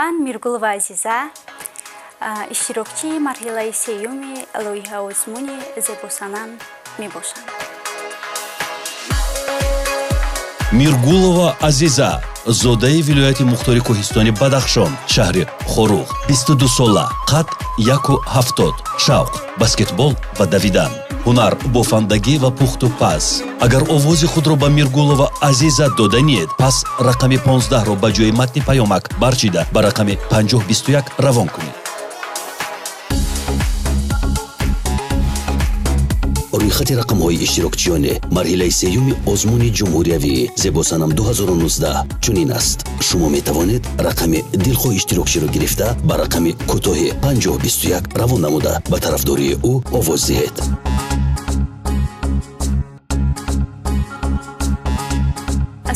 Ман Миргулова Азиза, иштирокчии марҳилаи сеюми лоиҳаозмуни Зебосанам мебошам. Миргулова Азиза, зодаи вилояти мухтори кӯҳистони Бадахшон, шаҳри Хоруғ, 22 сола, қад 1,70, шавқ баскетбол ва давидан, ҳунар бофандагӣ ва пухту паз. Агар овози худро ба Миргулова Азиза доданиед, пас рақами 15-ро ба ҷои матни паёмак барчида ба рақами 5021 равон кунед. Рӯйхати рақамҳои иштирокчиёни марҳилаи сеюми озмуни ҷумҳуриявии Зебосанам 2019 чунин аст. Шумо метавонед рақами дилхоҳ иштирокчиро гирифта ба рақами кӯтоҳи 5021 равон намуда ба тарафдории ӯ овоз диҳед.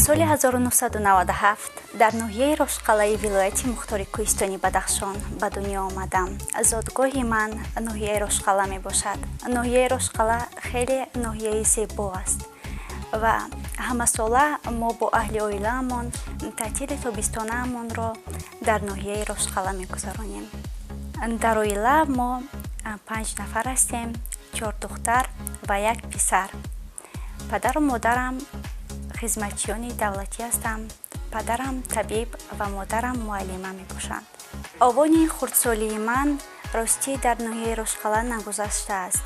Соли 1997 дар ноҳияи Рошқалаи вилояти мухтори кӯҳистони Бадахшон ба дунё омадам. Зодгоҳи ман ноҳияи Рошқала мебошад. Ноҳияи Рошқала хеле ноҳияи зебо аст ва ҳамасола мо бо аҳли оилаамон таътили тобистонаамонро дар ноҳияи Рошқала мегузаронем. Дар оила мо 5 нафар ҳастем, 4 духтар ва 1 писар. Падару модарам хизматчиёни давлатӣ ҳастанд. Падарам табиб ва модарам муаллима мебошанд. Овони хурдсолии ман ростӣ дар ноҳияи Рошқала нагузаштааст.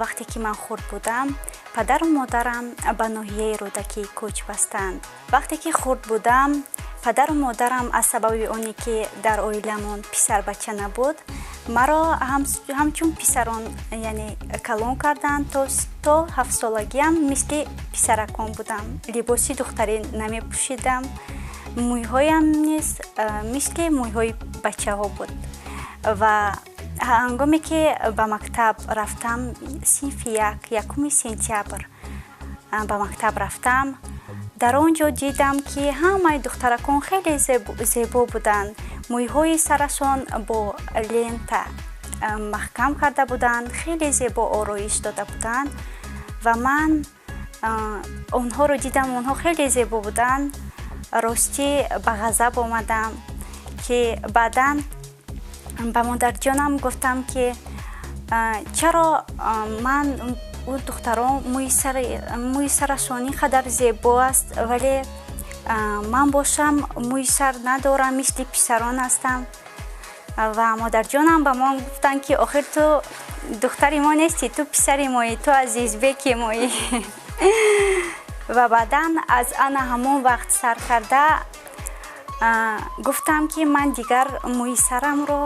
Вақте ки ман хурд будам, падару модарам ба ноҳияи Рӯдакӣ кӯч бастанд. Вақте ки хурд будам, падару модарам аз сабаби оне ки дар оиламон писарбача набуд, маро ҳамчун писарон, яъне калон карданд. То ҳафтсолагиам мисли писаракон будам. Либоси духтарӣ намепӯшидам, мӯйҳоям низ мисли мӯйҳои бачаҳо буд. Ва ҳангоме ки ба мактаб рафтам, синфи як, 1 сентябр ба мактаб рафтам, дар он ҷо дидам ки ҳамаи духтаракон хеле зебо буданд. Мӯйҳои сарашон бо лента маҳкам карда буданд, хеле зебо ороиш дода буданд ва ман онҳоро дидам, онҳо хеле зебо буданд. Ростӣ ба ғазаб омадам, ки баъдан ба модарҷонам гуфтам, ки чаро ман ӯ духтарон мӯи сарашон ин қадар зебо аст, вале ман бошам мӯи сар надорам, мисли писарон ҳастам. Ва модарҷонам ба мо гуфтанд, ки охир ту духтари мо нестӣ, ту писари моӣ, ту азизбеки моӣ. Ва баъдан аз ана ҳамон вақт сар карда гуфтам, ки ман дигар мӯи сарамро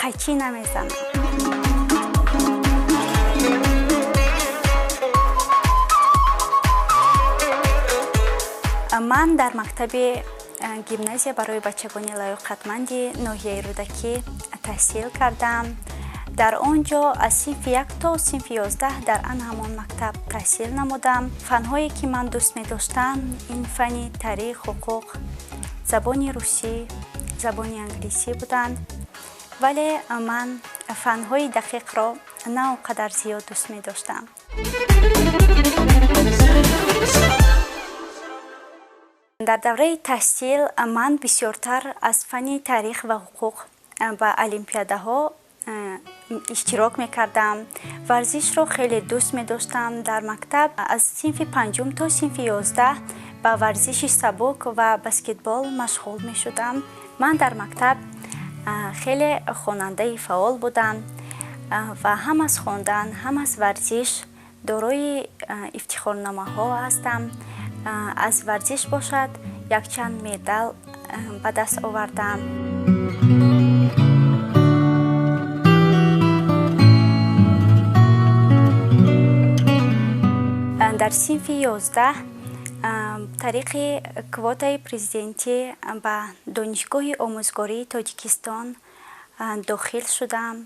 қайчӣ намезанам. Ман дар мактаби гимназия барои бачагони лаёқатманди ноҳияи Рӯдакӣ таҳсил кардам. Дар он ҷо аз синфи 1 то синфи 11 дар ан ҳамон мактаб таҳсил намудам. Фанҳое ки ман дӯст медоштам, ин фани таърих, ҳуқуқ, забони русӣ, забони англисӣ буданд. Вале ман фанҳои дақиқро на он қадар зиёд дӯст медоштам. Дар давраи таҳсил ман бисёртар аз фани таърих ва ҳуқуқ ба олимпиадаҳо иштирок мекардам. Варзишро хеле дӯст медоштам. Дар мактаб аз синфи 5 то синфи 11 ба варзиши сабук ва баскетбол машғул мешудам. Ман дар мактаб хеле хонандаи фаъол будам ва ҳам аз хондан, ҳам аз варзиш дорои ифтихорномаҳо ҳастам. Аз варзиш бошад якчанд медал ба даст овардам. Дар синфи 11 тариқи квотаи президентӣ ба Донишгоҳи омӯзгории Тоҷикистон дохил шудам.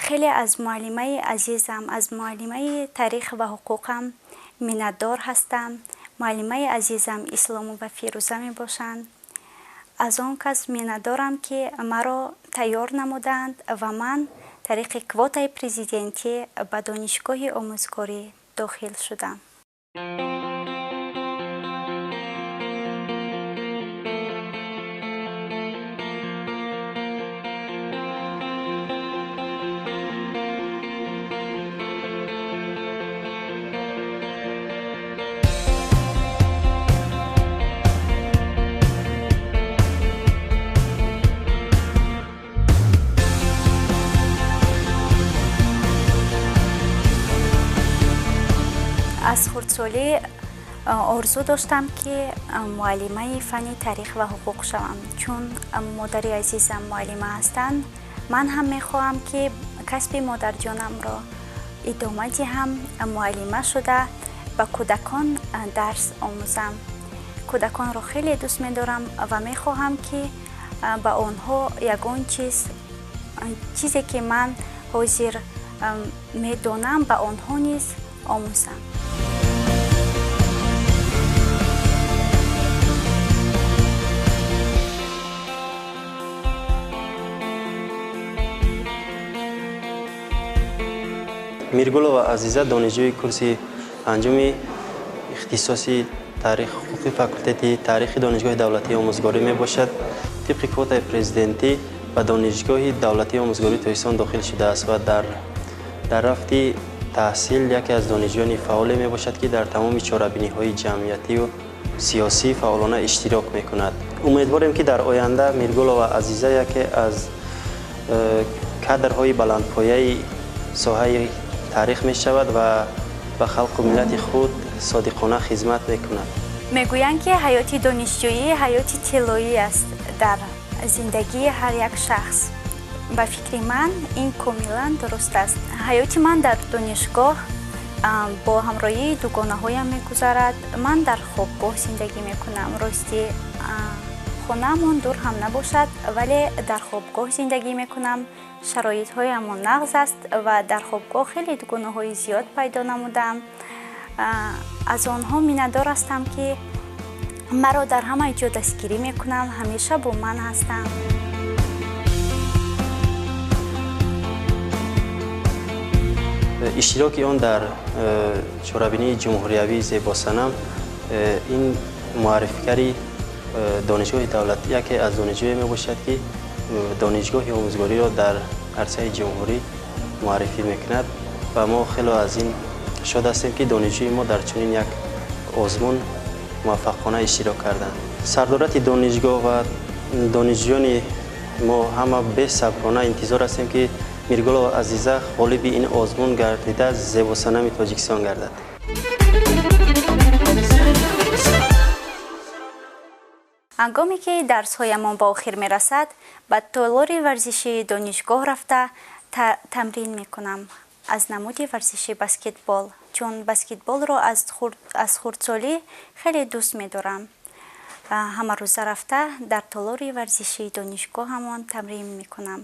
Хеле аз муаллимаи азизам, аз муаллимаи таърих ва ҳуқуқам миннатдор ҳастам. Муаллимаи азизам Исломова Фирӯза мебошанд. Аз он кас миннатдорам, ки маро тайёр намуданд ва ман тариқи квотаи президентӣ ба Донишгоҳи омӯзгорӣ дохил шудам. Аз хурдсолӣ орзу доштам, ки муаллимаи фанни таърих ва ҳуқуқ шавам, чун модари азизам муаллима ҳастанд. Ман ҳам мехоҳам, ки касби модарҷонамро идома диҳам, муаллима шуда ба кӯдакон дарс омӯзам. Кӯдаконро хеле дӯст медорам ва мехоҳам, ки ба онҳо ягон чизе, ки ман ҳозир медонам, ба онҳо низ омӯзам. Миргулова Азиза донишҷӯи курси панҷуми ихтисоси таърих ҳуқуқи факултети таърихи Донишгоҳи давлатии омӯзгорӣ мебошад. Тибқи квотаи президентӣ ба Донишгоҳи давлатии омӯзгории Тоҷикистон дохил шудааст ва дар рафти таҳсил яке аз донишҷӯёни фаъоле мебошад, ки дар тамоми чорабиниҳои ҷамъиятию сиёсӣ фаъолона иштирок мекунад. Умедворем, ки дар оянда Миргулова Азиза яке аз кадрҳои баландпояи соҳаи таърих мешавад ва ба халқу миллати худ содиқона хизмат мекунад. Мегӯянд, ки ҳаёти донишҷӯӣ ҳаёти тиллоӣ аст дар зиндагии ҳар як шахс. Ба фикри ман, ин комилан дуруст аст. Ҳаёти ман дар донишгоҳ бо ҳамроҳии дугонаҳоям мегузарад. Ман дар хобгоҳ зиндагӣ мекунам. Ростӣ, хонаамон дур ҳам набошад, вале дар хобгоҳ зиндагӣ мекунам. Шароитҳоямон нағз аст ва дар хобгоҳ хеле дугонаҳои зиёд пайдо намудам. Аз онҳо миннатдор ҳастам, ки маро дар ҳамаи ҷо дастгирӣ мекунанд, ҳамеша бо ман ҳастанд. Иштироки он дар чорабинии ҷумҳуриявии «Зебосанам» ин муаррифигари донишгоҳи давлат, яке аз донишҷӯе мебошад, ки донишгоҳи омӯзгориро дар арсаи ҷумҳурӣ муаррифӣ мекунад, ва мо хело аз ин шод ҳастем, ки донишҷӯи мо дар чунин як озмун муваффақона иштирок карданд. Сардорати донишгоҳ ва донишҷӯёни мо ҳама бесаброна интизор ҳастем, ки Миргулова Азиза ғолиби ин озмун гардида, зебосанами Тоҷикистон гардад. Ҳангоме ки дарсҳоямон ба охир мерасад, ба толори варзишии донишгоҳ рафта тамрин мекунам аз намуди варзиши баскетбол, чун баскетболро аз хурдсолӣ хеле дӯст медорам. Ҳамарӯза рафта дар толори варзишии донишгоҳамон тамрин мекунам.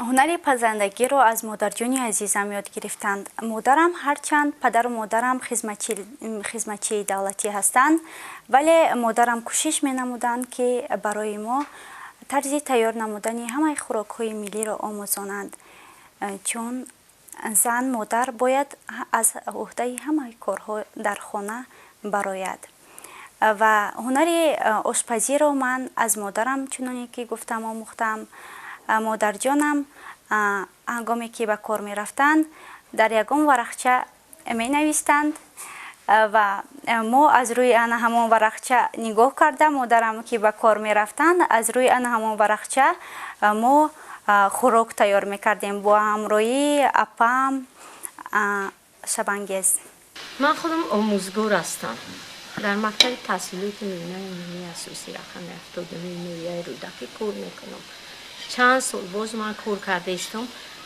Ҳунари пазандагиро аз модарҷони азизам ёд гирифтанд. Модарам, ҳарчанд падару модарам хизматчии давлатӣ ҳастанд, вале модарам кӯшиш менамуданд, ки барои мо тарзи тайёр намудани ҳамаи хӯрокҳои миллиро омӯзонанд, чун зан, модар бояд аз ӯҳдаи ҳамаи корҳо дар хона барояд. Ва ҳунари ошпазиро ман аз модарам, чуноне ки гуфтам, омӯхтам. Модарҷонам ҳангоме ки ба кор мерафтанд, дар ягон варақча менавистанд Ва мо аз рӯи ана ҳамон варақча нигоҳ карда, модарам ки ба кор мерафтанд, аз рӯи ана ҳамон варақча мо хӯрок тайёр мекардем бо ҳамроҳии апам Шабангез. Ман худам омӯзгор ҳастам. Дар мактаби таҳсилоти миёнаи умумии асосӣ рақами 79 ноҳияи Рӯдакӣ кор мекунам. Чанд сол боз ман кор карда истам,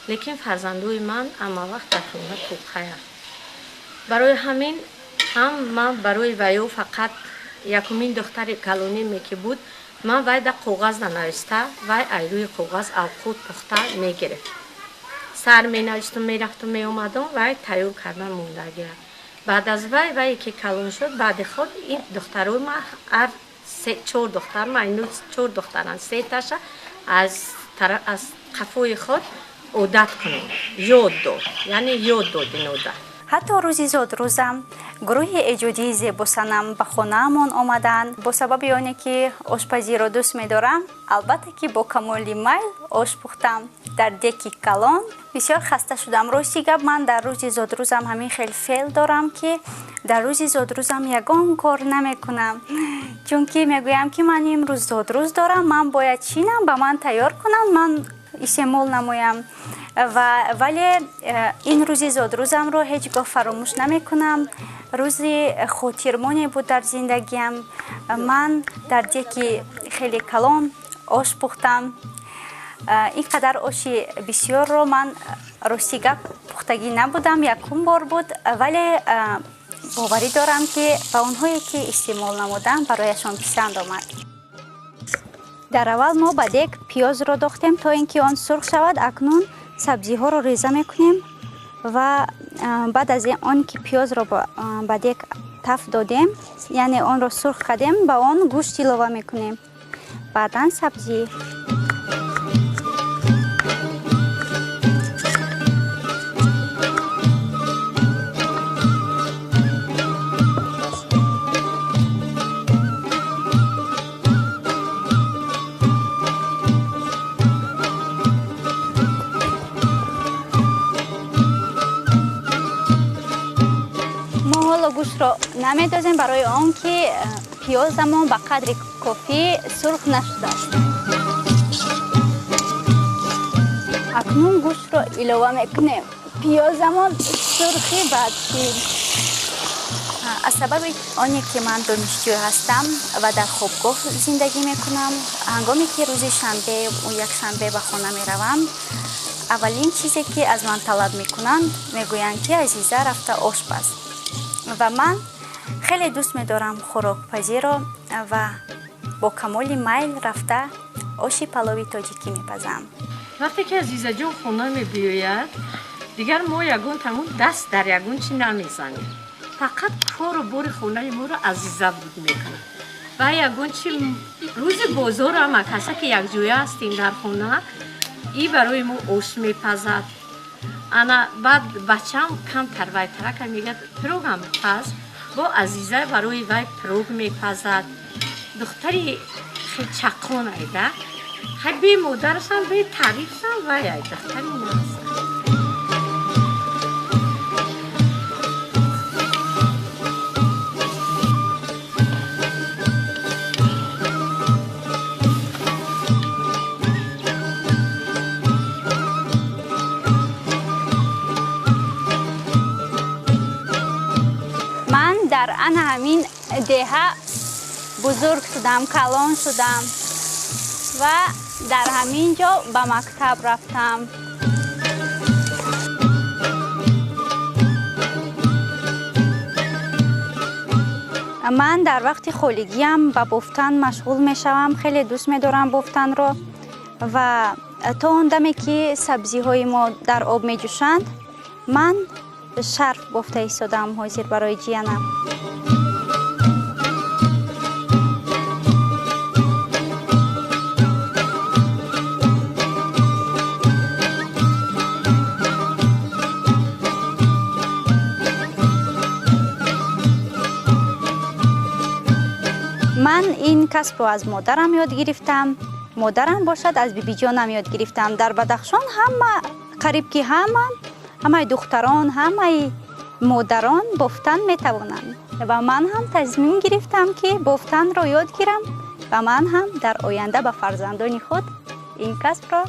лекин фарзандои ман ҳама вақт дар хона тоқаянд. Барои ҳамин ҳам ман барои ваё фақат якумин духтари калониме ки буд, ман вай да коғаз нанависта, вай ай рӯи коғаз авқот пухта мегирифт. Сар менавиштум, мерафтум, меомадум, вай тайёр кардан мондагия. Баъд аз вай, вае ки калон шуд, баъди худ ин духтарои ман ҳар чор духтар, ман ину чор духтарам, сеташа аз қафои худ одат кунем, ёд дод, яъне ёд дод ин одат. Ҳатто рӯзи зодрӯзам гурӯҳи эҷодии Зебосанам ба хонаамон омаданд. Бо сабаби оне ки ошпазиро дӯст медорам, албатта ки бо камоли майл ош пухтам дар деки калон. Бисёр хаста шудам. Рости гап, ман дар рӯзи зодрӯзам ҳамин хел феъл дорам, ки дар рӯзи зодрӯзам ягон кор намекунам, чунки мегӯям ки ман имрӯз зодрӯз дорам, ман бояд чинам, ба ман тайёр кунанд, ман истеъмол намоям. Вале ин рӯзи зодрӯзамро ҳеҷ гоҳ фаромӯш намекунам. Рӯзи хотирмоне буд дар зиндагиам. Ман дар деки хеле калон ош пухтам. Ин қадар оши бисёрро ман рости гап пухтагӣ набудам, якум бор буд, вале боварӣ дорам, ки ба онҳое ки истеъмол намудам, барояшон писанд омад. Дар аввал мо ба дег пиёзро дохтем, то ин ки он сурх шавад. Акнун сабзиҳоро реза мекунем ва баъд аз он ки пиёзро ба дег таф додем, яъне онро сурх кардем, ба он гӯшт илова мекунем, баъдан сабзӣ. Гӯштро намедозем барои он ки пиёзамон ба қадри кофӣ сурх нашудааст. Акнун гӯштро илова мекунем. Пиёзамон сурхи баъд шид. Аз сабаби оне ки ман донишҷӯ ҳастам ва дар хобгоҳ зиндагӣ мекунам, ҳангоме ки рӯзи шанбе якшанбе ба хона меравам, аввалин чизе ки аз ман талаб мекунанд, мегӯянд ки Азиза рафта ош паз. Ва ман хеле дӯст медорам хӯрокпазиро ва бо камоли майл рафта оши палови тоҷикӣ мепазам. Вақте ки Азизаҷон хона мебиёяд, дигар мо ягон тамом даст дар ягон чи намезанем. Фақат кору бори хонаи моро Азиза буд мекунад. Ва ягон чи рӯзи бозорам каса ки якҷоя ҳастем дар хона, и барои мо ош мепазад. Ана баъд бачаам камтар вайтарака мегӯяд, пирогам паз, бо Азиза барои вай пирог мепазад. Духтари хел чақон айда, хай бе модарашам, бе таърифшам вай ай духтари нас. Дар ана ҳамин деҳа бузург шудам, калон шудам ва дар ҳамин ҷо ба мактаб рафтам. Ман дар вақти холигиам ба бофтан машғул мешавам. Хеле дӯст медорам бофтанро ва то он даме ки сабзиҳои мо дар об меҷӯшанд, ман шарф бофта истодаам ҳозир барои ҷиянам. Ман ин касбро аз модарам ёд гирифтам. Модарам бошад аз бибиҷонам ёд гирифтам. Дар Бадахшон ҳама, қариб ки ҳамаи духтарон, ҳамаи Модарон бофтан метавонанд ва ман ҳам тасмим гирифтам, ки бофтанро ёд гирам ва ман ҳам дар оянда ба фарзандони худ ин касбро,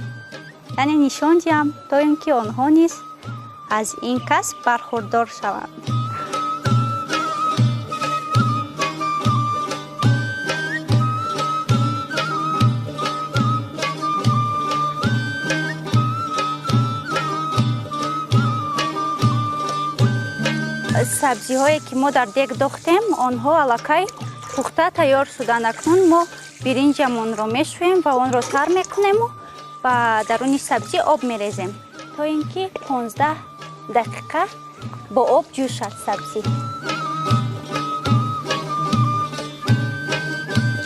яъне нишон диҳам, то ин ки онҳо низ аз ин касб бархурдор шаванд. Сабзиҳое, ки мо дар дег дохтем, онҳо аллакай пухта тайёр шуданд. Акнун мо биринҷамонро мешӯем ва онро тар мекунему ба даруни сабзӣ об мерезем, то ин ки 15 дақиқа бо об ҷӯшад сабзӣ.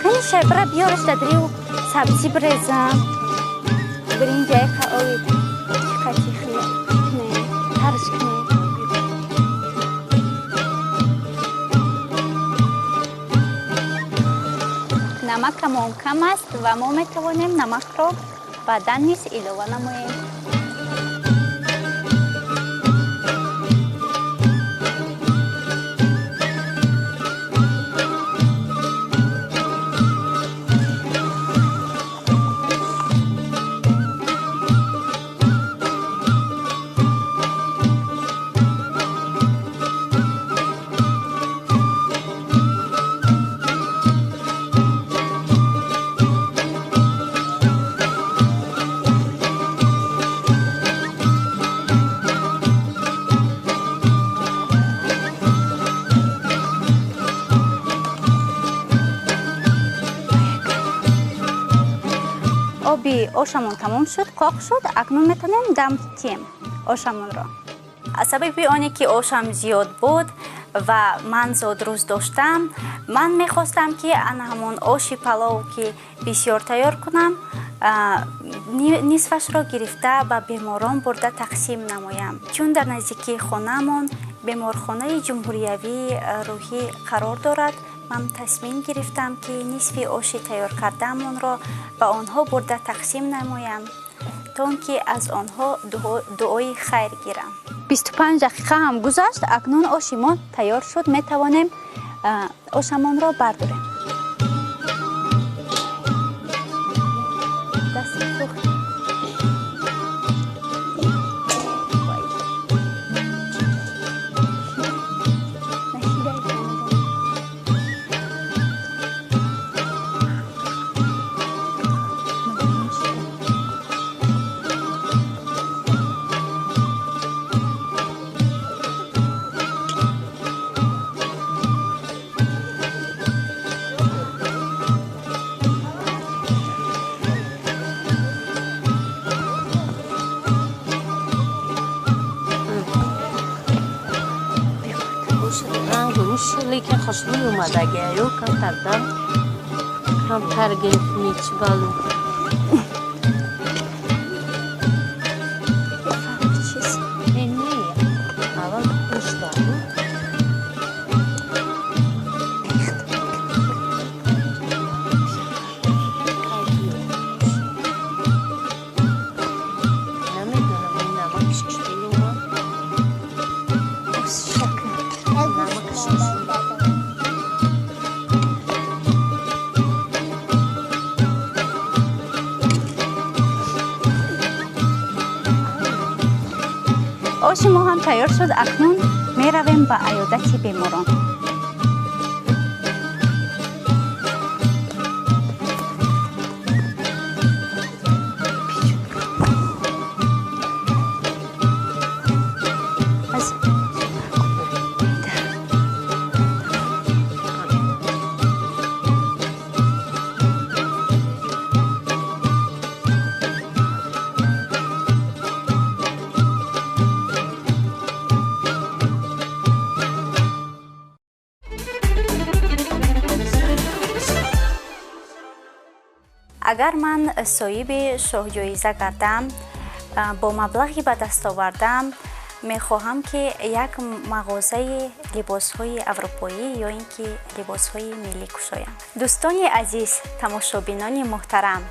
Кани шайбра биёраш, дадрию сабзӣ бирезам. Биринҷаи оби чиқати кунем, тарш кунем. Намакамон кам аст ва мо метавонем намакро баъдан низ илова намоем. Оби ошамон тамом шуд, қоқ шуд. Акнун метавонем дам тием ошамонро. Аз сабаби оне ки ошам зиёд буд ва ман зодрӯз доштам, ман мехостам, ки ана ҳамон оши палов, ки бисёр тайёр кунам, нисфашро гирифта ба беморон бурда тақсим намоям, чун дар наздикии хонаамон беморхонаи ҷумҳуриявии рӯҳӣ қарор дорад. Ман тасмим гирифтам, ки нисфи оши тайёр кардаамонро ба онҳо бурда тақсим намоям, то он ки аз онҳо дуои хайр гирам. 25 дақиқа ҳам гузашт. Акнун оши мо тайёр шуд, метавонем ошамонро бардорем. Лекин хушрӯй омадаги, ё камтар дам камтар гирифт мечбалу. Не, аввал хуш дару. Намедонам, ин намакш чӣ хел омад. Намакш. Оши мо ҳам тайёр шуд. Акнун меравем ба аёдати беморон. Агар ман соҳиби шоҳҷоиза гардам, бо маблағи ба даст овардам мехоҳам, ки як мағозаи либосҳои аврупоӣ ё ин ки либосҳои миллӣ кушоям. Дӯстони азиз, тамошобинони муҳтарам,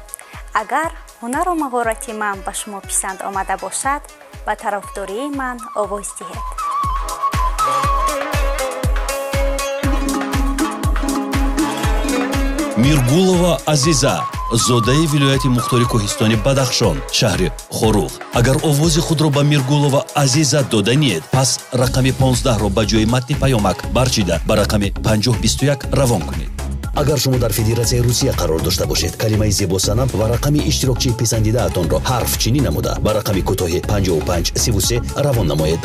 агар ҳунару маҳорати ман ба шумо писанд омада бошад, ба тарафдории ман овоз диҳед. Миргулова Азиза, зодаи вилояти мухтори кӯҳистони Бадахшон, шаҳри Хоруғ. Агар овози худро ба Миргулова Азиза доданиед, пас рақами 15-ро ба ҷои матни паёмак барчида, ба рақами 5021 равон кунед. Агар шумо дар Федератсияи Русия қарор дошта бошед, калимаи «Зебосанам» ва рақами иштирокчии писандидаатонро ҳарфчинӣ намуда, ба рақами кӯтоҳи 5533 равон намоед.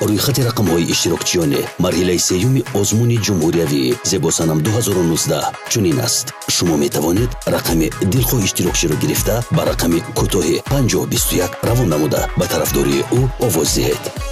Рӯйхати рақамҳои иштирокчиёни марҳилаи сеюми озмуни ҷумҳуриявии «Зебосанам 2019» чунин аст. Шумо метавонед рақами дилхоҳ иштирокчиро гирифта, ба рақами кӯтоҳи 5021 равон намуда, ба тарафдории ӯ овоз диҳед.